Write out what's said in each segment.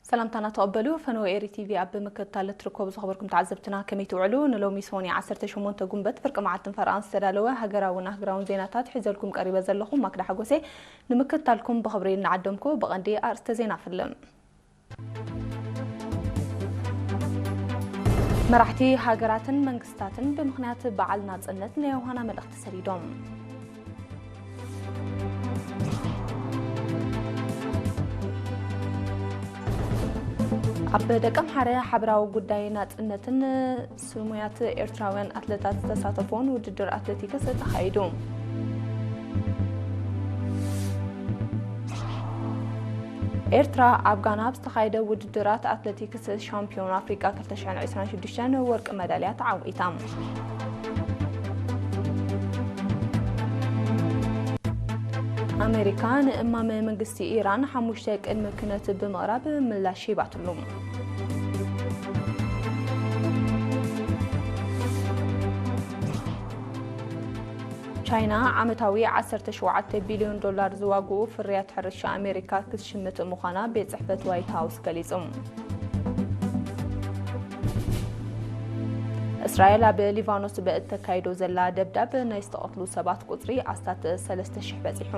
ሰላምታና ተቐበሉ። ፈነወ ኤሪ ቲቪ ኣብ ምክትታል እትርከቡ ዝኸበርኩም ተዓዘብትና ከመይ ትውዕሉ? ንሎሚ ሰሙን ዓሰርተ ሸሞንተ ጉንበት ፍርቂ መዓልትን ፈረቓን ዝተዳለወ ሃገራውን ኣህጉራውን ዜናታት ሒዘልኩም ቀሪበ ዘለኹ ማክዳ ሓጎሴ። ንምክትታልኩም ብኽብሪ እናዓደምኩ ብቐንዲ ኣርእስተ ዜና ፍልም። መራሕቲ ሃገራትን መንግስታትን ብምኽንያት በዓል ናጽነት ናይ ዮሃና መልእኽቲ ሰዲዶም። ኣብ ደቀምሓረ ሓበራዊ ጉዳይ ናጽነትን ስሙያት ኤርትራውያን ኣትለታት ዝተሳተፎን ውድድር ኣትሌቲክስ ተኻይዱ። ኤርትራ ኣብ ጋና ኣብ ዝተኻየደ ውድድራት ኣትሌቲክስ ሻምፒዮን ኣፍሪቃ ክልተ ሽሕን ዕስራን ሽዱሽተን ወርቂ መዳልያ ተዓዊታ። ኣሜሪካ ንእማመ መንግስቲ ኢራን ሓሙሽተ ቅድመ ኩነት ብምቕራብ ምላሽ ሂባትሉ። ቻይና ዓመታዊ ዓሰርተ ሸውዓተ ቢልዮን ዶላር ዝዋግኡ ፍርያት ሕርሻ ኣሜሪካ ክትሽምት ምዃና ቤት ጽሕፈት ዋይት ሃውስ ገሊጹ። እስራኤል ኣብ ሊባኖስ ብእተካይዶ ዘላ ደብዳብ ናይ ዝተቐትሉ ሰባት ቁጽሪ ኣስታት ሰለስተ ሽሕ በጺሑ።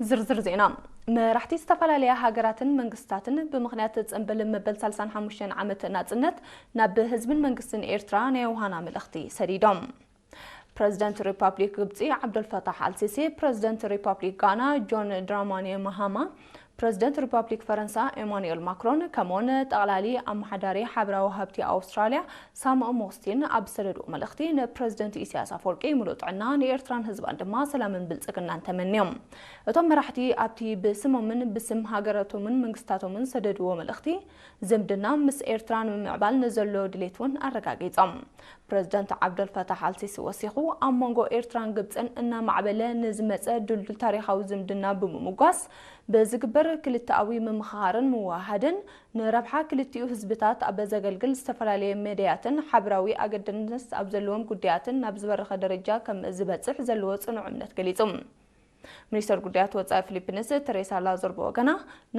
ዝርዝር ዜና። መራሕቲ ዝተፈላለያ ሃገራትን መንግስታትን ብምኽንያት ጽንብል መበል ሰላሳን ሓሙሽተን ዓመት ናጽነት ናብ ህዝብን መንግስትን ኤርትራ ናይ ዮሃና መልእኽቲ ሰዲዶም። ፕረዚደንት ሪፓብሊክ ግብጺ ዓብደልፈታሕ ኣልሲሲ፣ ፕረዚደንት ሪፓብሊክ ጋና ጆን ድራማኒ ማሃማ፣ ፕረዚደንት ሪፓብሊክ ፈረንሳ ኤማኑኤል ማክሮን፣ ከምኡውን ጠቕላሊ ኣመሓዳሪ ሓበራዊ ሃብቲ ኣውስትራልያ ሳም ሞስቲን ኣብ ዝሰደድዎ መልእኽቲ፣ ንፕረዚደንት ኢሳያስ ኣፈወርቂ ምሉእ ጥዕና፣ ንኤርትራን ህዝባን ድማ ሰላምን ብልጽግናን ተመንዮም። እቶም መራሕቲ ኣብቲ ብስሞምን ብስም ሃገራቶምን መንግስታቶምን ዝሰደድዎ መልእኽቲ፣ ዝምድና ምስ ኤርትራ ንምምዕባል ንዘሎ ድሌት እውን ኣረጋጊጾም። ፕረዚደንት ዓብደልፈታሕ ኣልሲሲ ወሲኹ፣ ኣብ መንጎ ኤርትራን ግብጽን እናማዕበለ ንዝመጸ ድልዱል ታሪኻዊ ዝምድና ብምምጓስ፣ ብዝግበር ክልተኣዊ ምምኽኻርን ምውህሃድን ንረብሓ ክልቲኡ ህዝብታት ኣብ ዘገልግል ዝተፈላለየ መዳያትን ሓበራዊ ኣገዳስነት ኣብ ዘለዎም ጉዳያትን ናብ ዝበረኸ ደረጃ ከም ዝበጽሕ ዘለዎ ጽኑዕ እምነት ገሊጹ። ሚኒስተር ጉዳያት ወጻኢ ፊሊፒንስ ተሬሳ ላዞር ብወገና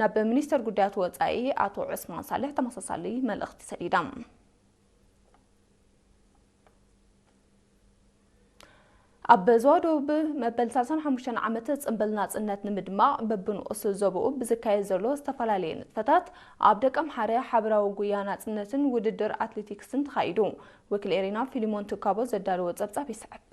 ናብ ሚኒስተር ጉዳያት ወጻኢ ኣቶ ዑስማን ሳልሕ ተመሳሳሊ መልእኽቲ ሰዲዳ። ኣብ ዞባ ደቡብ መበል ሰላሳን ሓሙሽተን ዓመት ጽንብል ናጽነት ንምድማቕ በብንኡስ ዞባኡ ብዝካየድ ዘሎ ዝተፈላለየ ንጥፈታት ኣብ ደቀምሓረ ሓበራዊ ጉያ ናጽነትን ውድድር ኣትሌቲክስን ተኻይዱ። ወኪል ኤሪና ፊሊሞን ትካቦ ዘዳለዎ ጸብጻብ ይስዕብ።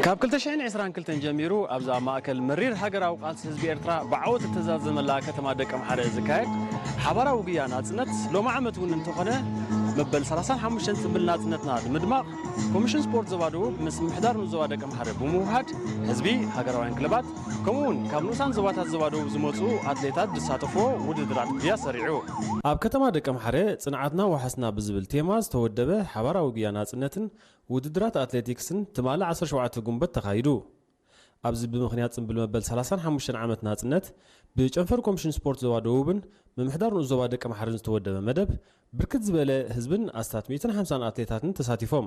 ካብ ክልተ ሽሕን ዕስራን ክልተን ጀሚሩ ኣብዛ ማእከል መሪር ሃገራዊ ቃልሲ ህዝቢ ኤርትራ ብዓወት እተዛዘመላ ከተማ ደቀምሓረ ዝካየድ ሓባራዊ ጉያ ናጽነት ሎሚ ዓመት እውን እንተኾነ መበል ሰላሳን ሓሙሽተን ጽንብል ናጽነትና ንምድማቕ ኮሚሽን ስፖርት ዞባ ደቡብ ምስ ምምሕዳር ንዞባ ደቀምሓረ ብምውሃድ ህዝቢ፣ ሃገራውያን ክለባት ከምኡ እውን ካብ ንኡሳን ዞባታት ዞባ ደቡብ ዝመጹ ኣትሌታት ዝሳተፍዎ ውድድራት ጉያ ሰሪዑ። ኣብ ከተማ ደቀምሓረ ጽንዓትና ዋሕስና ብዝብል ቴማ ዝተወደበ ሓባራዊ ጉያ ናጽነትን ውድድራት ኣትሌቲክስን ትማሊ ዓሰርተ ሸውዓተ ጉንበት ተኻይዱ። ኣብዚ ብምኽንያት ጽንብል መበል ሰላሳን ሓሙሽተን ዓመት ናጽነት ብጨንፈር ኮሚሽን ስፖርት ዞባ ደቡብን ምምሕዳር ንኡስ ዞባ ደቀምሓረን ዝተወደበ መደብ ብርክት ዝበለ ህዝብን ኣስታት ሚእትን ሓምሳን ኣትሌታትን ተሳቲፎም።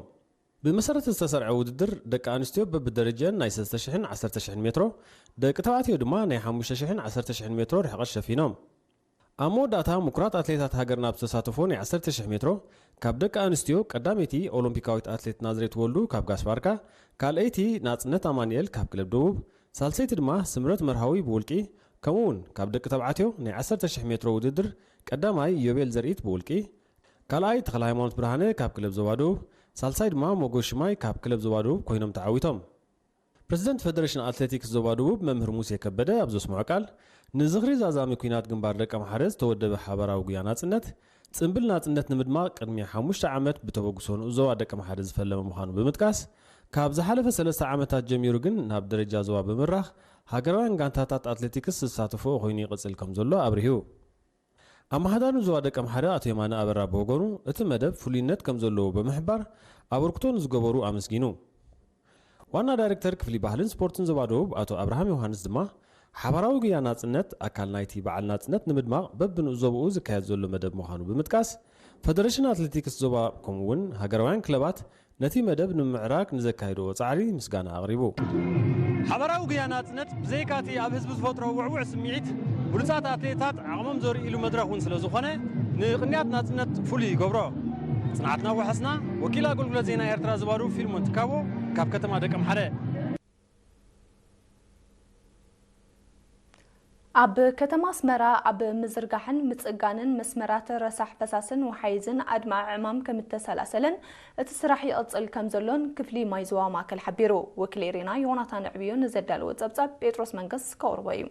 ብመሰረት ዝተሰርዐ ውድድር ደቂ ኣንስትዮ በብደረጀን ናይ ሰለስተ ሽሕን ዓሰርተ ሽሕን ሜትሮ፣ ደቂ ተባዕትዮ ድማ ናይ ሓሙሽተ ሽሕን ዓሰርተ ሽሕን ሜትሮ ርሕቐት ሸፊኖም። ኣብ መወዳእታ ምኩራት ኣትሌታት ሃገርና ኣብ ዝተሳተፎ ናይ ዓሰርተ ሽሕ ሜትሮ ካብ ደቂ ኣንስትዮ ቀዳመይቲ ኦሎምፒካዊት ኣትሌት ናዝሬት ወልዱ ካብ ጋስባርካ፣ ካልኣይቲ ናጽነት ኣማኑኤል ካብ ክለብ ደቡብ፣ ሳልሰይቲ ድማ ስምረት መርሃዊ ብውልቂ፣ ከምኡ እውን ካብ ደቂ ተባዕትዮ ናይ ዓሰርተ ሽሕ ሜትሮ ውድድር ቀዳማይ ዮቤል ዘርኢት ብውልቂ፣ ካልኣይ ተኽለ ሃይማኖት ብርሃነ ካብ ክለብ ዞባ ደቡብ፣ ሳልሳይ ድማ ሞጎ ሽማይ ካብ ክለብ ዞባ ደቡብ ኮይኖም ተዓዊቶም። ፕረዚደንት ፈደረሽን ኣትሌቲክስ ዞባ ደቡብ መምህር ሙሴ ከበደ ኣብ ዘስምዖ ቃል፣ ንዝኽሪ ዛዛሚ ኲናት ግንባር ደቀምሓረ ዝተወደበ ሓባራዊ ጉያ ናጽነት፣ ጽንብል ናጽነት ንምድማቕ ቅድሚ ሓሙሽተ ዓመት ብተበግሶ ንኡስ ዞባ ደቀምሓረ ዝፈለመ ምዃኑ ብምጥቃስ፣ ካብ ዝሓለፈ ሰለስተ ዓመታት ጀሚሩ ግን ናብ ደረጃ ዞባ ብምራኽ ሃገራውያን ጋንታታት ኣትሌቲክስ ዝሳተፍኦ ኮይኑ ይቕጽል ከም ዘሎ ኣብሪሁ። ኣመሓዳሪ ዞባ ደቀምሓረ ኣቶ የማነ ኣበራ ብወገኑ፣ እቲ መደብ ፍሉይነት ከም ዘለዎ ብምሕባር፣ ኣበርክቶ ንዝገበሩ ኣመስጊኑ። ዋና ዳይሬክተር ክፍሊ ባህልን ስፖርትን ዞባ ደቡብ ኣቶ ኣብርሃም ዮሃንስ ድማ፣ ሓባራዊ ጉያ ናጽነት ኣካል ናይቲ በዓል ናጽነት ንምድማቕ በብንኡስ ዞባኡ ዝካየድ ዘሎ መደብ ምዃኑ ብምጥቃስ፣ ፈደረሽን ኣትሌቲክስ ዞባ ከምኡ እውን ሃገራውያን ክለባት ነቲ መደብ ንምምዕራግ ንዘካየድዎ ጻዕሪ ምስጋና ኣቕሪቡ። ሓባራዊ ጉያ ናጽነት ብዘይካ'ቲ ኣብ ህዝቢ ዝፈጥሮ ውዕውዕ ስምዒት፣ ብሉጻት ኣትሌታት ዓቕሞም ዘርእይሉ መድረኽ እውን ስለ ዝኾነ፣ ንቕንያት ናጽነት ፍሉይ ይገብሮ። ጽንዓትና ወሓስና፣ ወኪል ኣገልግሎት ዜና ኤርትራ ዝባሩ ፊልሞን ትካቦ ካብ ከተማ ደቀምሓረ። ኣብ ከተማ ኣስመራ ኣብ ምዝርጋሕን ምጽጋንን መስመራት ረሳሕ ፈሳስን ወሓይዝን ኣድማዒ ዕማም ከም እተሰላሰለን እቲ ስራሕ ይቕጽል ከም ዘሎን ክፍሊ ማይ ዞባ ማእከል ሓቢሩ። ወኪል ኤሪና ዮናታን ዕብዩ ንዘዳለዎ ጸብጻብ ጴጥሮስ መንገስ ከቕርቦ እዩ።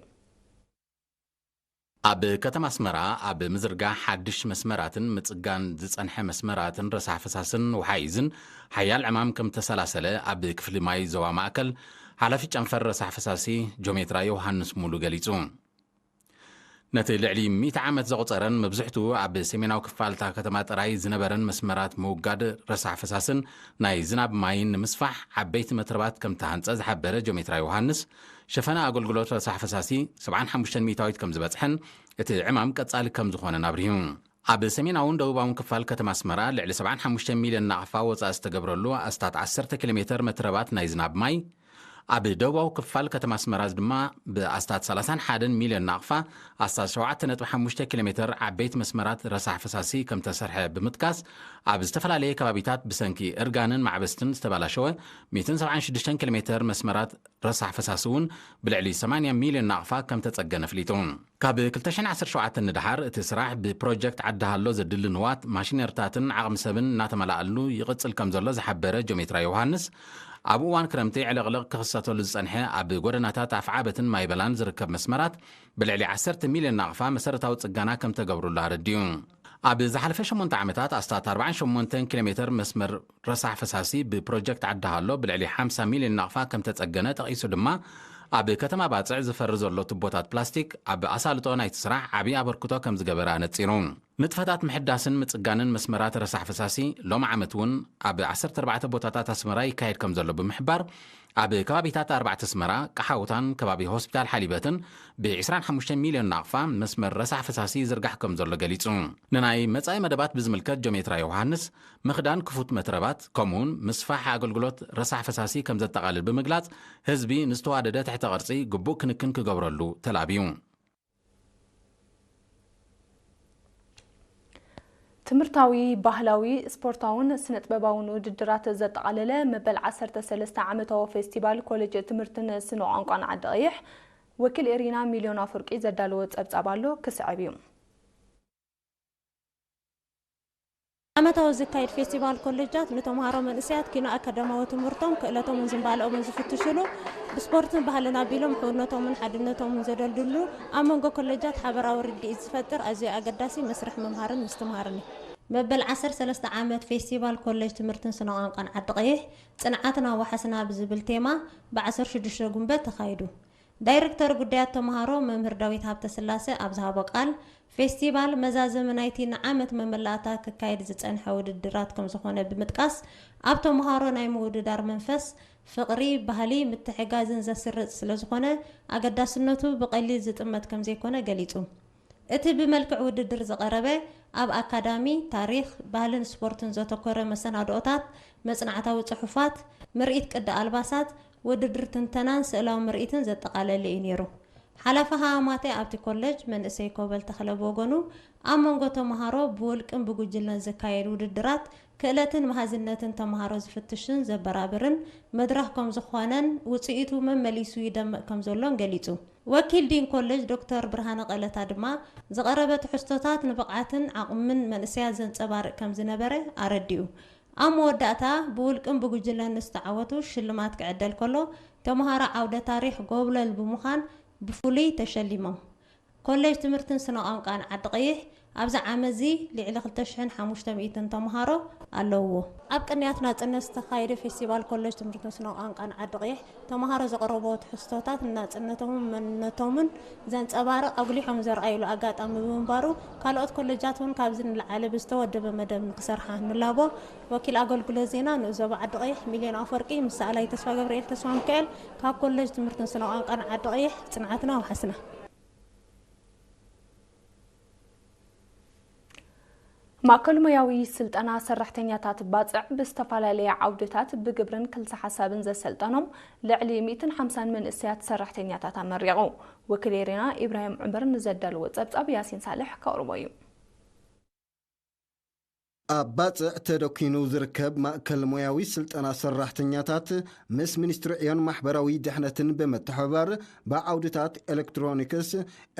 ኣብ ከተማ ኣስመራ ኣብ ምዝርጋሕ ሓድሽ መስመራትን ምጽጋን ዝጸንሐ መስመራትን ረሳሕ ፈሳስን ወሓይዝን ሓያል ዕማም ከም እተሰላሰለ ኣብ ክፍሊ ማይ ዞባ ማእከል ሓላፊ ጨንፈር ረሳሕ ፈሳሲ ጆሜትራ ዮሃንስ ሙሉ ገሊጹ። ነቲ ልዕሊ ሚእቲ ዓመት ዘቑጸረን መብዝሕትኡ ኣብ ሰሜናዊ ክፋል እታ ከተማ ጥራይ ዝነበረን መስመራት ምውጋድ ረሳሕ ፈሳስን ናይ ዝናብ ማይን ንምስፋሕ ዓበይቲ መትረባት ከም እተሃንጸ ዝሓበረ ጆሜትራ ዮሃንስ፣ ሸፈነ ኣገልግሎት ረሳሕ ፈሳሲ ሰብዓን ሓሙሽተን ሚእታዊት ከም ዝበጽሐን እቲ ዕማም ቀጻሊ ከም ዝኾነን ኣብሪሁ። ኣብ ሰሜናውን ደቡባውን ክፋል ከተማ ኣስመራ ልዕሊ ሰብዓን ሓሙሽተ ሚልዮን ናቕፋ ወጻኢ ዝተገብረሉ ኣስታት ዓሰርተ ኪሎ ሜተር መትረባት ናይ ዝናብ ማይ፣ ኣብ ደቡባዊ ክፋል ከተማ ኣስመራ ድማ ብኣስታት ሰላሳን ሓደን ሚልዮን ናቕፋ ኣስታት ሸውዓተ ነጥቢ ሓሙሽተ ኪሎ ሜተር ዓበይቲ መስመራት ረሳሕ ፈሳሲ ከም ተሰርሐ ብምጥቃስ፣ ኣብ ዝተፈላለየ ከባቢታት ብሰንኪ እርጋንን ማዕበስትን ዝተባላሸወ ሚእትን ሰብዓን ሽዱሽተን ኪሎ ሜተር መስመራት ረሳሕ ፈሳሲ እውን ብልዕሊ ሰማንያ ሚልዮን ናቕፋ ከም ተጸገነ ኣፍሊጡ። ካብ ክልተ ሽሕን ዓሰርተ ሸውዓተን ንደሓር እቲ ስራሕ ብፕሮጀክት ዓዲ ሃሎ ዘድሊ ንዋት፣ ማሽነርታትን ዓቕሚ ሰብን እናተመላኣሉ ይቕጽል ከም ዘሎ ዝሓበረ ጆሜትራ ዮሃንስ፣ ኣብ እዋን ክረምቲ ዕልቕልቕ ክኽሰተሉ ዝጸንሐ ኣብ ጎደናታት ኣፍዓበትን ማይበላን ዝርከብ መስመራት ብልዕሊ ዓሰርተ ሚልዮን ናቕፋ መሰረታዊ ጽገና ከም ተገብሩሉ ኣረዲኡ። ኣብ ዝሓለፈ ሸሞንተ ዓመታት ኣስታት ኣርባዓን ሸሞንተን ኪሎ ሜተር መስመር ረሳሕ ፈሳሲ ብፕሮጀክት ዓዲ ሃሎ ብልዕሊ ሓምሳ ሚልዮን ናቕፋ ከም ተጸገነ ጠቒሱ ድማ፣ ኣብ ከተማ ባጽዕ ዝፈሪ ዘሎ ቱቦታት ፕላስቲክ ኣብ ኣሳልጦ ናይቲ ስራሕ ዓቢ ኣበርክቶ ከም ዝገበረ ኣነጺሩ። ንጥፈታት ምሕዳስን ምጽጋንን መስመራት ረሳሕ ፈሳሲ ሎሚ ዓመት እውን ኣብ ዓሰርተ ኣርባዕተ ቦታታት ኣስመራ ይካየድ ከም ዘሎ ብምሕባር፣ ኣብ ከባቢታት ኣርባዕተ ኣስመራ፣ ቀሓውታን ከባቢ ሆስፒታል ሓሊበትን ብ ዕስራን ሓሙሽተን ሚልዮን ናቕፋ መስመር ረሳሕ ፈሳሲ ይዝርጋሕ ከም ዘሎ ገሊጹ። ንናይ መጻኢ መደባት ብዝምልከት ጆሜትራ ዮሃንስ፣ ምኽዳን ክፉት መትረባት ከምኡውን ምስፋሕ ኣገልግሎት ረሳሕ ፈሳሲ ከም ዘጠቓልል ብምግላጽ፣ ህዝቢ ንዝተዋደደ ትሕተ ቅርጺ ግቡእ ክንክን ክገብረሉ ተላብዩ። ትምህርታዊ፣ ባህላዊ፣ ስፖርታውን ስነጥበባውን ውድድራት ዘጠቓለለ መበል ዓሰርተ ሰለስተ ዓመታዊ ፌስቲቫል ኮሌጅ ትምህርትን ስነ ቋንቋን ዓዲ ቀይሕ ወኪል ኤሪና ሚልዮን ኣፈወርቂ ዘዳለዎ ጸብጻብ ኣሎ፣ ክስዕብ እዩ። ዓመታዊ ዝካየድ ፌስቲቫል ኮሌጃት ንተምሃሮ መንእሰያት ኪኖ ኣካዳማዊ ትምህርቶም፣ ክእለቶምን ዝንባለኦምን ዝፍትሽሉ፣ ብስፖርትን ባህልን ኣቢሎም ሕውነቶምን ሓድነቶምን ዘደልድሉ፣ ኣብ መንጎ ኮሌጃት ሓበራዊ ርድኢት ዝፈጥር ኣዝዩ ኣገዳሲ መስርሕ ምምሃርን ምስትምሃርን እዩ። መበል ዓሰርተ ሰለስተ ዓመት ፌስቲቫል ኮሌጅ ትምህርትን ስነ ቋንቋን ዓዲ ቀይሕ፣ ጽንዓትና ዋሕስና ብዝብል ቴማ፣ ብ ዓሰርተ ሽዱሽተ ጉንበት ተኻይዱ። ዳይረክተር ጉዳያት ተምሃሮ መምህር ዳዊት ሃብተስላሰ ኣብ ዝሃቦ ቃል፣ ፌስቲቫል መዛዘሚ ናይቲ ንዓመት መመላእታ ክካየድ ዝጸንሐ ውድድራት ከም ዝኾነ ብምጥቃስ፣ ኣብ ተምሃሮ ናይ ምውድዳር መንፈስ፣ ፍቕሪ፣ ባህሊ ምትሕጋዝን ዘስርጽ ስለ ዝኾነ፣ ኣገዳስነቱ ብቐሊል ዝጥመት ከም ዘይኮነ ገሊጹ። እቲ ብመልክዕ ውድድር ዝቐረበ፣ ኣብ ኣካዳሚ፣ ታሪኽ፣ ባህልን ስፖርትን ዘተኮረ መሰናድኦታት፣ መጽናዕታዊ ጽሑፋት፣ ምርኢት ቅዲ ኣልባሳት፣ ውድድር ትንተናን ስእላዊ ምርኢትን ዘጠቓለለ እዩ ነይሩ። ሓላፊ ሃማማተ ኣብቲ ኮለጅ መንእሰይ ኮበል ተኽለ ብወገኑ፣ ኣብ መንጎ ተምሃሮ ብውልቅን ብጉጅለን ዝካየድ ውድድራት፣ ክእለትን መሃዝነትን ተምሃሮ ዝፍትሽን ዘበራብርን መድረኽ ከም ዝኾነን፣ ውጽኢቱ መመሊሱ ይደምቕ ከም ዘሎን ገሊጹ። ወኪል ዲን ኮሌጅ ዶክተር ብርሃነ ቀለታ ድማ፣ ዝቐረበ ትሕዝቶታት ንብቕዓትን ዓቕምን መንእሰያት ዘንጸባርቕ ከም ዝነበረ ኣረዲኡ። ኣብ መወዳእታ፣ ብውልቅን ብጉጅለን ንዝተዓወቱ ሽልማት ክዕደል ከሎ፣ ተምሃሮ ዓውደ ታሪኽ ጎብለል ብምዃን ብፍሉይ ተሸሊሞም። ኮሌጅ ትምህርትን ስነ ቋንቋን ዓዲ ቀይሕ፣ ኣብዚ ዓመትዚ ልዕሊ ክልተ ሽሕን ሓሙሽተ ሚእትን ተምሃሮ ኣለውዎ። ኣብ ቅንያት ናጽነት ዝተኻየደ ፌስቲቫል ኮሌጅ ትምህርትን ስነ ቋንቋን ዓዲ ቀይሕ፣ ተምሃሮ ዘቕረብዎ ትሕዝቶታት ንናጽነቶምን መንነቶምን ዘንጸባርቕ ኣጉሊሖም ዘርኣዩሉ ኣጋጣሚ ብምንባሩ፣ ካልኦት ኮሌጃት እውን ካብዚ ንላዕሊ ብዝተወደበ መደብ ንክሰርሓ ንላቦ። ወኪል ኣገልግሎት ዜና ንኡስ ዞባ ዓዲ ቀይሕ ሚልዮን ኣፈወርቂ ምስ ሰኣላይ ተስፋ ገብርኤል ተስፋ ሚካኤል ካብ ኮሌጅ ትምህርትን ስነ ቋንቋን ዓዲ ቀይሕ፣ ጽንዓትና ወሓስና። ማእከል ሞያዊ ስልጠና ሰራሕተኛታት ባጽዕ ብዝተፈላለየ ዓውድታት ብግብርን ክልሰ ሓሳብን ዘሰልጠኖም ልዕሊ ሚእትን ሓምሳን መንእሰያት ሰራሕተኛታት ኣመሪቑ። ወኪል ኤሪና ኢብራሂም ዑመር ንዘዳለዎ ጸብጻብ ያሲን ሳልሕ ከቕርቦ እዩ። ኣብ ባጽዕ ተደኪኑ ዝርከብ ማእከል ሞያዊ ስልጠና ሰራሕተኛታት ምስ ሚኒስትሪ ዕዮን ማሕበራዊ ድሕነትን ብምትሕብባር ብዓውድታት ኤሌክትሮኒክስ፣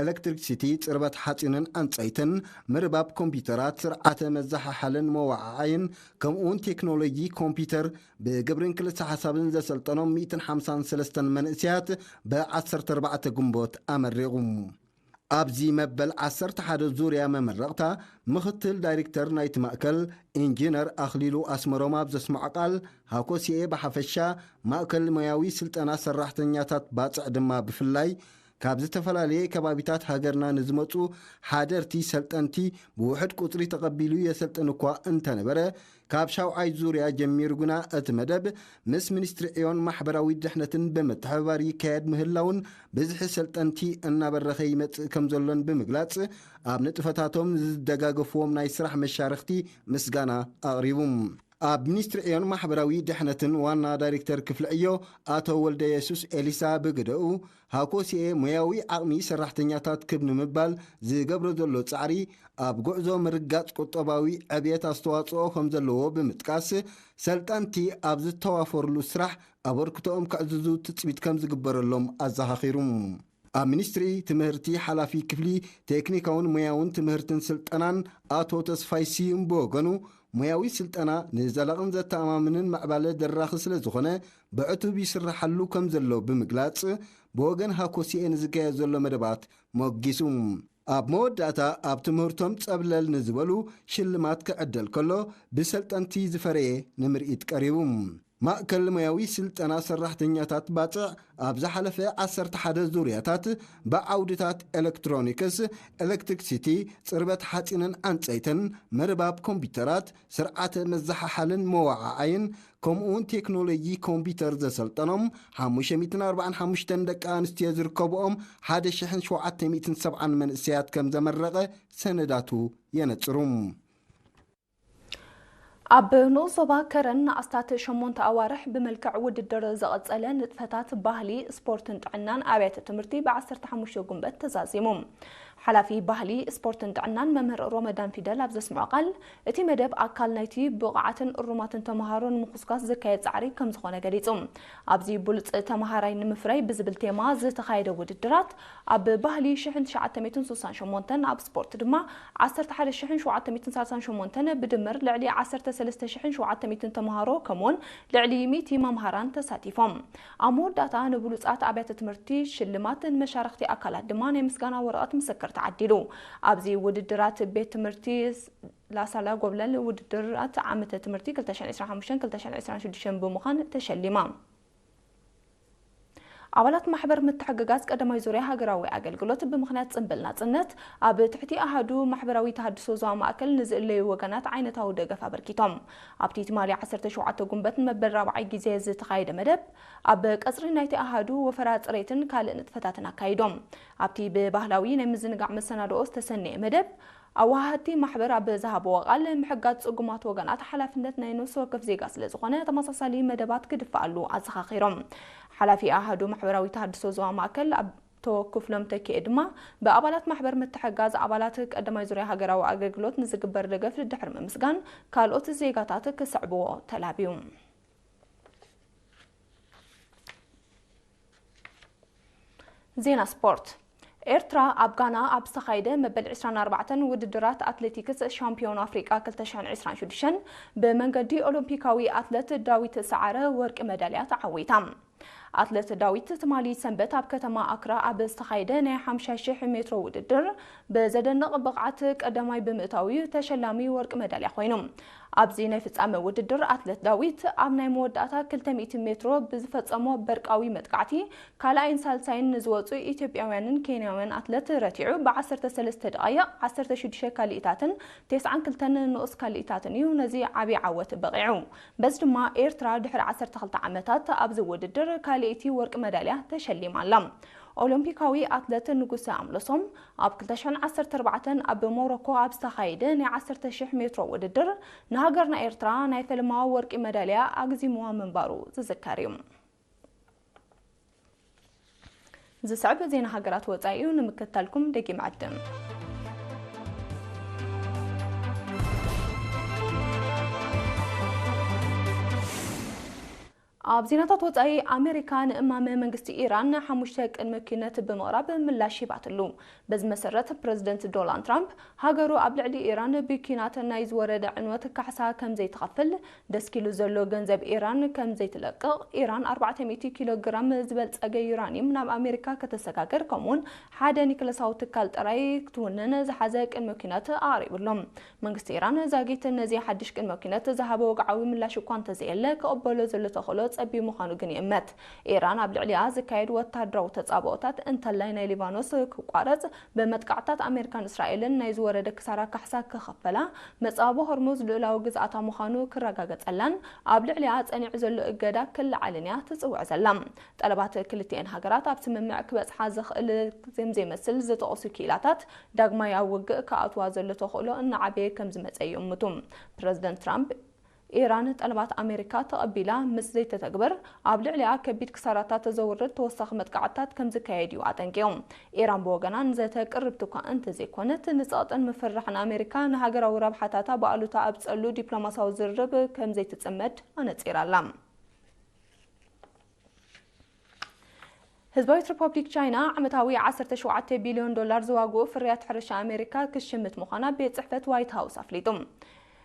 ኤሌክትሪክሲቲ፣ ጽርበት ሓጺንን ዕንጸይትን፣ ምርባብ ኮምፒውተራት፣ ስርዓተ መዘሓሓልን መወዓዓይን ከምኡውን ቴክኖሎጂ ኮምፒውተር ብግብርን ክልሰ ሓሳብን ዘሰልጠኖም ሚእትን ሓምሳን ሰለስተን መንእሰያት ብ ዓሰርተ ኣርባዕተ ግንቦት ኣመሪቑ። ኣብዚ መበል ዓሰርተ ሓደ ዙርያ መመረቕታ ምኽትል ዳይሬክተር ናይቲ ማእከል ኢንጂነር ኣኽሊሉ ኣስመሮም ኣብ ዘስምዖ ቃል፣ ሃኮሲኤ ብሓፈሻ፣ ማእከል ሞያዊ ስልጠና ሰራሕተኛታት ባጽዕ ድማ ብፍላይ ካብ ዝተፈላለየ ከባቢታት ሃገርና ንዝመጹ ሓደርቲ ሰልጠንቲ ብውሕድ ቁጽሪ ተቐቢሉ የሰልጥን እኳ እንተነበረ፣ ካብ ሻውዓይ ዙርያ ጀሚሩ ግና እቲ መደብ ምስ ሚኒስትሪ ዕዮን ማሕበራዊ ድሕነትን ብምትሕብባር ይካየድ ምህላውን ብዝሒ ሰልጠንቲ እናበረኸ ይመጽእ ከም ዘሎን ብምግላጽ፣ ኣብ ንጥፈታቶም ዝደጋገፍዎም ናይ ስራሕ መሻርኽቲ ምስጋና ኣቕሪቡ። ኣብ ሚኒስትሪ ዕዮን ማሕበራዊ ድሕነትን ዋና ዳይሬክተር ክፍሊ ዕዮ ኣቶ ወልደ የሱስ ኤሊሳ ብግደኡ፣ ሃኮሲኤ ሞያዊ ዓቕሚ ሰራሕተኛታት ክብ ንምባል ዝገብሮ ዘሎ ጻዕሪ ኣብ ጉዕዞ ምርጋጽ ቁጠባዊ ዕብየት ኣስተዋጽኦ ከም ዘለዎ ብምጥቃስ፣ ሰልጠንቲ ኣብ ዝተዋፈርሉ ስራሕ ኣበርክቶኦም ከዕዝዙ ትጽቢት ከም ዝግበረሎም ኣዘኻኺሩ። ኣብ ሚኒስትሪ ትምህርቲ ሓላፊ ክፍሊ ቴክኒካውን ሞያውን ትምህርትን ስልጠናን ኣቶ ተስፋይ ስዩም ብወገኑ፣ ሞያዊ ስልጠና ንዘላቕን ዘተኣማምንን ምዕባለ ደራኺ ስለ ዝኾነ ብዕቱብ ይስራሓሉ ከም ዘሎ ብምግላጽ፣ ብወገን ሃኮሲኤ ንዝካየድ ዘሎ መደባት ሞጊሱ። ኣብ መወዳእታ ኣብ ትምህርቶም ጸብለል ንዝበሉ ሽልማት ክዕደል ከሎ፣ ብሰልጠንቲ ዝፈረየ ንምርኢት ቀሪቡ። ማእከል ሞያዊ ስልጠና ሰራሕተኛታት ባጽዕ ኣብ ዝሓለፈ ዓሰርተ ሓደ ዙርያታት ብዓውድታት ኤሌክትሮኒክስ፣ ኤሌክትሪክሲቲ፣ ጽርበት ሓጺንን ዕንጸይትን፣ ምርባብ ኮምፒውተራት፣ ስርዓተ መዘሓሓልን መወዓዓይን፣ ከምኡውን ቴክኖሎጂ ኮምፒውተር ዘሰልጠኖም ሓሙሽተ ሚእትን ኣርባዓን ሓሙሽተን ደቂ ኣንስትዮ ዝርከብኦም ሓደ ሽሕን ሸውዓተ ሚእትን ሰብዓን መንእሰያት ከም ዘመረቐ ሰነዳቱ የነጽሩ። ኣብ ንኡስ ዞባ ከረን ንኣስታት ሸሞንተ ኣዋርሕ ብመልክዕ ውድድር ዝቐጸለ ንጥፈታት ባህሊ፣ ስፖርትን ጥዕናን ኣብያተ ትምህርቲ ብ ዓሰርተ ሓሙሽተ ጉንበት ተዛዚሙ። ሓላፊ ባህሊ፣ ስፖርትን ጥዕናን መምህር ሮመዳን ፊደል ኣብ ዘስምዖ ቃል፣ እቲ መደብ ኣካል ናይቲ ብቑዓትን እሩማትን ተመሃሮ ንምኹስኳስ ዝካየድ ጻዕሪ ከም ዝኾነ ገሊጹ። ኣብዚ ብሉጽ ተመሃራይ ንምፍራይ ብዝብል ቴማ ዝተኻየደ ውድድራት ኣብ ባህሊ ሽሕን ትሽዓተ ሚእትን ስሳን ሸሞንተን፣ ኣብ ስፖርት ድማ ዓሰርተ ሓደ ሽሕን ሸውዓተ ሚእትን ሰላሳን ሸሞንተን ብድምር ልዕሊ ዓሰርተ ሰለስተ ሽሕን ሸውዓተ ሚእትን ተምሃሮ ከምኡውን ልዕሊ ሚእቲ መምሃራን ተሳቲፎም። ኣብ መወዳእታ ንብሉጻት ኣብያተ ትምህርቲ ሽልማት፣ ንመሻርኽቲ ኣካላት ድማ ናይ ምስጋና ወረቐት ምስክር ተዓዲሉ። ኣብዚ ውድድራት ቤት ትምህርቲ ላሳላ ጎብለል ውድድራት ዓመተ ትምህርቲ ክልተ ሽሕን ዕስራን ሓሙሽተን ክልተ ሽሕን ዕስራን ሽዱሽተን ብምዃን ተሸሊማ። ኣባላት ማሕበር ምትሕግጋዝ ቀዳማይ ዙርያ ሃገራዊ ኣገልግሎት ብምኽንያት ጽምብል ናጽነት ኣብ ትሕቲ ኣሃዱ ማሕበራዊ ተሃድሶ ዞባ ማእከል ንዝእለዩ ወገናት ዓይነታዊ ደገፍ ኣበርኪቶም። ኣብቲ ትማሊ ዓሰርተ ሸውዓተ ጉንበት ንመበል ራብዓይ ግዜ ዝተኻየደ መደብ፣ ኣብ ቀጽሪ ናይቲ ኣሃዱ ወፈራ ጽሬትን ካልእ ንጥፈታትን ኣካይዶም። ኣብቲ ብባህላዊ ናይ ምዝንጋዕ መሰናድኦ ዝተሰነየ መደብ፣ ኣወሃሃድቲ ማሕበር ኣብ ዝሃብዎ ቃል፣ ምሕጋዝ ጽጉማት ወገናት ሓላፍነት ናይ ነፍሲ ወከፍ ዜጋ ስለ ዝኾነ፣ ተመሳሳሊ መደባት ክድፈኣሉ ኣዘኻኺሮም። ሓላፊ ኣሃዱ ማሕበራዊ ተሃድሶ ዞባ ማእከል ኣቶ ክፍሎም ተኪኤ ድማ፣ ብኣባላት ማሕበር ምትሕጋዝ ኣባላት ቀዳማይ ዙርያ ሃገራዊ ኣገልግሎት ንዝግበር ደገፍ ድሕሪ ምምስጋን፣ ካልኦት ዜጋታት ክስዕብዎ ተላብዩ። ዜና ስፖርት። ኤርትራ ኣብ ጋና ኣብ ዝተኻየደ መበል ዕስራን ኣርባዕተን ውድድራት ኣትሌቲክስ ሻምፒዮን ኣፍሪቃ ክልተ ሽሕን ዕስራን ሽዱሽተን ብመንገዲ ኦሎምፒካዊ ኣትለት ዳዊት ሰዓረ ወርቂ መዳልያ ተዓዊታ። ኣትለት ዳዊት ትማሊ ሰንበት ኣብ ከተማ ኣክራ ኣብ ዝተኻየደ ናይ ሓምሳ ሽሕ ሜትሮ ውድድር ብዘደንቕ ብቕዓት ቀዳማይ ብምእታው እዩ ተሸላሚ ወርቂ መዳልያ ኮይኑ። ኣብዚ ናይ ፍጻመ ውድድር ኣትለት ዳዊት ኣብ ናይ መወዳእታ ክልተ ሚእቲ ሜትሮ ብዝፈጸሞ በርቃዊ መጥቃዕቲ ካልኣይን ሳልሳይን ንዝወጹ ኢትዮጵያውያንን ኬንያውያን ኣትለት ረቲዑ ብ ዓሰርተ ሰለስተ ደቓይቕ ዓሰርተ ሽዱሽተ ካልኢታትን ተስዓን ክልተን ንኡስ ካልኢታትን እዩ ነዚ ዓቢ ዓወት በቒዑ። በዚ ድማ ኤርትራ ድሕሪ ዓሰርተ ክልተ ዓመታት ኣብዚ ውድድር ካልኣይቲ ወርቂ መዳልያ ተሸሊማ ኣላ። ኦሎምፒካዊ ኣትለት ንጉሰ ኣምለሶም ኣብ ክልተ ሽሕን ዓሰርተ ኣርባዕተን ኣብ ሞሮኮ ኣብ ዝተኻየደ ናይ ዓሰርተ ሺሕ ሜትሮ ውድድር ንሃገርና ኤርትራ ናይ ፈለማ ወርቂ መዳልያ ኣግዚምዋ ምንባሩ ዝዝከር እዩ። ዝስዕብ ዜና ሃገራት ወጻኢ እዩ፣ ንምክትታልኩም ደጊም ዕድም። ኣብ ዜናታት ወጻኢ፣ ኣሜሪካ ንእማመ መንግስቲ ኢራን ሓሙሽተ ቅድመ ኲነት ብምቕራብ ምላሽ ሂባትሉ። በዚ መሰረት፣ ፕረዚደንት ዶናልድ ትራምፕ ሃገሩ ኣብ ልዕሊ ኢራን ብኲናት ናይ ዝወረደ ዕንወት ካሕሳ ከም ዘይትኸፍል፣ ደስኪሉ ዘሎ ገንዘብ ኢራን ከም ዘይትለቅቕ፣ ኢራን ኣርባዕተ ሚእቲ ኪሎ ግራም ዝበልጸገ ዩራኒየም ናብ ኣሜሪካ ከተሰጋግር፣ ከምኡውን ሓደ ኒክለሳዊ ትካል ጥራይ ክትውንን ዝሓዘ ቅድመ ኲነት ኣቕሪቡሎም። መንግስቲ ኢራን ዛጊት ነዚ ሓድሽ ቅድመ ኲነት ዝሃበ ወግዓዊ ምላሽ እኳ እንተዘየለ፣ ክቕበሎ ዘሎ ተኽእሎ ጸቢብ ምዃኑ ግን ይእመት። ኢራን ኣብ ልዕሊኣ ዝካየድ ወታደራዊ ተጻብኦታት፣ እንተላይ ናይ ሊባኖስ ክቋረጽ፣ ብመጥቃዕታት ኣሜሪካን እስራኤልን ናይ ዝወረደ ክሳራ ካሕሳ ክኸፈላ፣ መጻወ ሆርሙዝ ልኡላዊ ግዝኣታ ምዃኑ ክረጋገጸላን ኣብ ልዕሊኣ ጸኒዑ ዘሎ እገዳ ክለዓልን እያ ትጽውዕ ዘላ። ጠለባት ክልቲኤን ሃገራት ኣብ ስምምዕ ክበጽሓ ዘኽእል ዘም ዘይመስል ዝጠቕሱ ክኢላታት፣ ዳግማይ ኣብ ውግእ ክኣትዋ ዘሎ ተኽእሎ እናዓበየ ከም ዝመጸ ይእምቱ። ፕረዚደንት ትራምፕ፣ ኢራን ጠለባት ኣሜሪካ ተቐቢላ ምስ ዘይተተግብር፣ ኣብ ልዕሊኣ ከቢድ ክሳራታት ዘውርድ ተወሳኺ መጥቃዕትታት ከም ዝካየድ እዩ ኣጠንቂቑ። ኢራን ብወገና ንዘተ ቅርብቲ እኳ እንተዘይኮነት፣ ንጸቕጥን ምፍርራሕን ኣሜሪካ ንሃገራዊ ረብሓታታ ብኣሉታ ኣብ ጸሉ ዲፕሎማሲያዊ ዝርርብ ከም ዘይትጽመድ ኣነጺራ ኣላ። ህዝባዊት ሪፐብሊክ ቻይና ዓመታዊ ዓሰርተ ሸውዓተ ቢልዮን ዶላር ዝዋግኡ ፍርያት ሕርሻ ኣሜሪካ ክሽምት ምዃና ቤት ጽሕፈት ዋይት ሃውስ ኣፍሊጡ።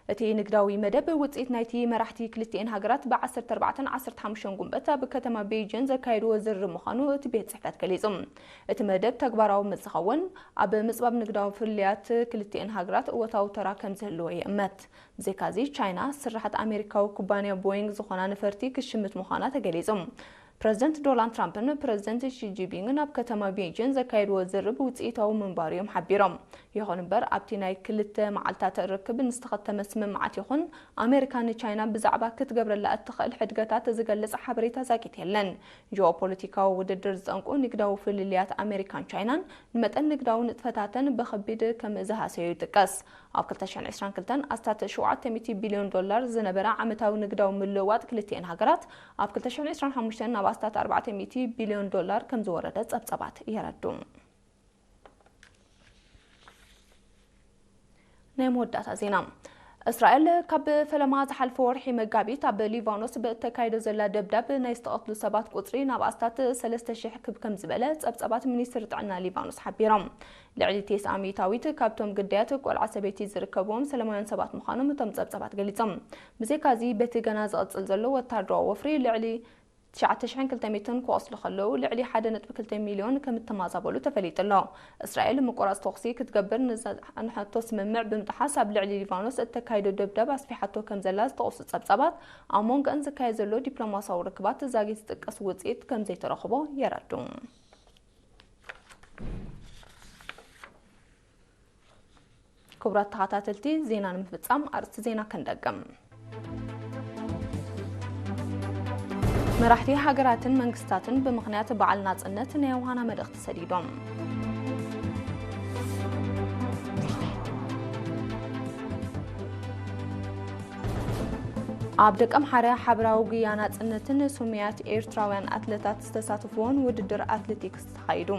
እቲ ንግዳዊ መደብ ውጽኢት ናይቲ መራሕቲ ክልቲኤን ሃገራት ብ ዓሰርተ ኣርባዕተን ዓሰርተ ሓሙሽተን ጉንበት ኣብ ከተማ ቤይጂን ዘካየድዎ ዝርርብ ምዃኑ እቲ ቤት ጽሕፈት ገሊጹ። እቲ መደብ ተግባራዊ ምስ ዝኸውን፣ ኣብ ምጽባብ ንግዳዊ ፍልልያት ክልቲኤን ሃገራት እወታዊ ተራ ከም ዝህልዎ ይእመት። ብዘይካዚ፣ ቻይና ስራሓት ኣሜሪካዊ ኩባንያ ቦይንግ ዝኾና ነፈርቲ ክሽምት ምዃና ተገሊጹ። ፕረዚደንት ዶናልድ ትራምፕን ፕረዚደንት ሺ ጂንፒንግን ኣብ ከተማ ቤይጂን ዘካየድዎ ዝርርብ ውጽኢታዊ ምንባሩ እዮም ሓቢሮም። ይኹን እምበር፣ ኣብቲ ናይ ክልተ መዓልታት ርክብ ንዝተኸተመ ስምምዓት ይኹን ኣሜሪካ ንቻይና ብዛዕባ ክትገብረላ እትኽእል ሕድገታት ዝገልጽ ሓበሬታ ዛጊት የለን። ጂኦፖለቲካዊ ውድድር ዝጠንቁ ንግዳዊ ፍልልያት ኣሜሪካን ቻይናን ንመጠን ንግዳዊ ንጥፈታተን ብኸቢድ ከም ዝሃሰዩ ይጥቀስ። ኣብ ክልተ ሽሕን ዕስራን ክልተን ኣስታት ሸውዓተ ሚእቲ ቢልዮን ዶላር ዝነበረ ዓመታዊ ንግዳዊ ምልውዋጥ ክልቲኤን ሃገራት፣ ኣብ ክልተ ሽሕን ዕስራን ሓሙሽተን ናብ ኣስታት ኣርባዕተ ሚእቲ ቢልዮን ዶላር ከም ዝወረደ ጸብጸባት የረድኡ። ናይ መወዳእታ ዜና። እስራኤል ካብ ፈለማ ዝሓለፈ ወርሒ መጋቢት ኣብ ሊባኖስ ብእተካይዶ ዘላ ደብዳብ ናይ ዝተቐትሉ ሰባት ቁጽሪ ናብ ኣስታት ሰለስተ ሽሕ ክብ ከም ዝበለ ጸብጸባት ሚኒስትሪ ጥዕና ሊባኖስ ሓቢሮም። ልዕሊ ተስዓ ሚእታዊት ካብቶም ግዳያት ቆልዓ ሰበይቲ ዝርከብዎም ሰላማውያን ሰባት ምዃኖም እቶም ጸብጸባት ገሊጾም። ብዘይካዚ፣ በቲ ገና ዝቕጽል ዘሎ ወታደራዊ ወፍሪ ልዕሊ ትሽዓተ ሽሕን ክልተ ሚእትን ክቖስሉ ከለዉ፣ ልዕሊ ሓደ ነጥቢ ክልተ ሚልዮን ከም እተማዛበሉ ተፈሊጡ ኣሎ። እስራኤል ምቁራጽ ተኹሲ ክትገብር ንዝጸንሐቶ ስምምዕ ብምጥሓስ፣ ኣብ ልዕሊ ሊባኖስ እተካይዶ ደብዳብ ኣስፊሓቶ ከም ዘላ ዝጠቕሱ ጸብጻባት፣ ኣብ መንጎኣን ዝካየድ ዘሎ ዲፕሎማሲያዊ ርክባት ዛጊት ዝጥቀስ ውጽኢት ከም ዘይተረኽቦ የረድኡ። ክቡራት ተኸታተልቲ፣ ዜና ንምፍጻም ኣርእስቲ ዜና ክንደግም። መራሕቲ ሃገራትን መንግስታትን ብምኽንያት በዓል ናጽነት ናይ ዮሃና መልእኽቲ ሰዲዶም። ኣብ ደቀምሓረ ሓበራዊ ጉያ ናጽነትን ስሙያት ኤርትራውያን ኣትለታት ዝተሳተፍዎን ውድድር ኣትሌቲክስ ተኻይዱ።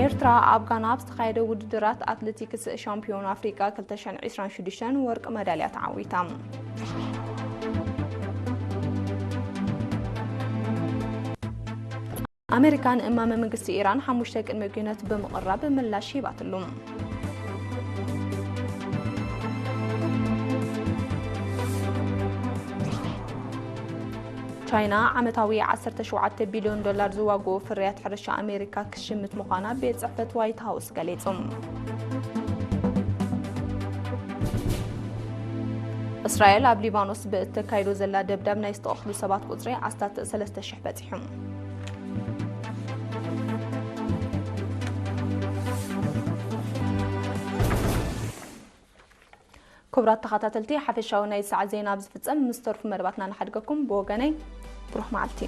ኤርትራ ኣብ ጋና ኣብ ዝተኻየደ ውድድራት ኣትሌቲክስ ሻምፒዮን ኣፍሪቃ ክልተ ሽሕን ዕስራን ሽዱሽተን ወርቂ መዳልያ ተዓዊታ። ኣሜሪካ ንእማመ መንግስቲ ኢራን ሓሙሽተ ቅድመ ኲነት ብምቕራብ ምላሽ ሂባትሉ። ቻይና ዓመታዊ ዓሰርተ ሸውዓተ ቢልዮን ዶላር ዝዋግኡ ፍርያት ሕርሻ ኣሜሪካ ክሽምት ምዃና ቤት ጽሕፈት ዋይት ሃውስ ገሊጹ። እስራኤል ኣብ ሊባኖስ ብእተካይዶ ዘላ ደብዳብ ናይ ዝተቐትሉ ሰባት ቁጽሪ ኣስታት ሰለስተ ሽሕ በጺሑ። ክቡራት ተኸታተልቲ፣ ሓፈሻዊ ናይ ሰዓት ዜና ኣብ ዝፍጸም፣ ምስ ተርፉ መደባትና ንሓድገኩም። ብወገነይ ብሩኽ መዓልቲ።